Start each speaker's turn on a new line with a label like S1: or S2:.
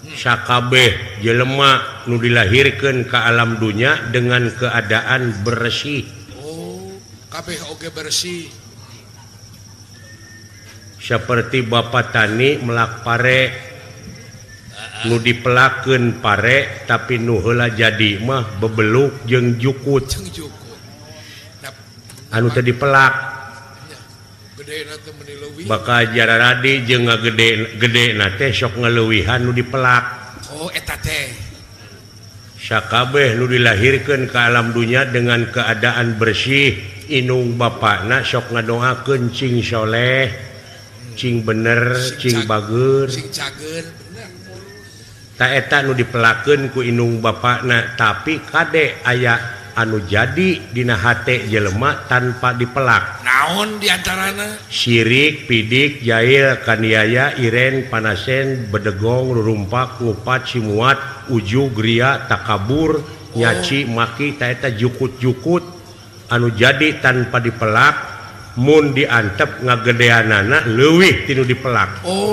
S1: Sakabeh jelema nu dilahirkeun ka alam dunya dengan keadaan bersih.
S2: Oh, kabeh oge bersih.
S1: Seperti Bapak tani melak pare, nu dipelakeun pare, tapi nu heula jadi mah bebeluk jeung jukut.
S2: Jeung jukut. Nah,
S1: anu teu dipelak.
S2: Nya, gede teh meuni leuwih.
S1: Bakal jararadi jeung ngagede gede na teh sok ngaleuwihan nu dipelak.
S2: Oh, eta teh.
S1: Sakabeh nu dilahirkeun ka alam dunya dengan keadaan bersih, inung bapakna sok ngadoakeun cing soleh, cing bener, cing bager.
S2: Sing cager, bener.
S1: Ta eta nu dipelakeun ku inung bapakna, tapi kade aya anu jadi dina hate jelema tanpa dipelak.
S2: Naon diantarana?
S1: Sirik, pidik, jahil, kaniaya, iren, panasen, bedegong, rurumpak, ngupat, simuat, ujug, ria, takabur, nyaci, maki. Ta eta jukut-jukut anu jadi tanpa dipelak, mun diantep ngagedeanana leuwih tinu dipelak.
S2: Oh.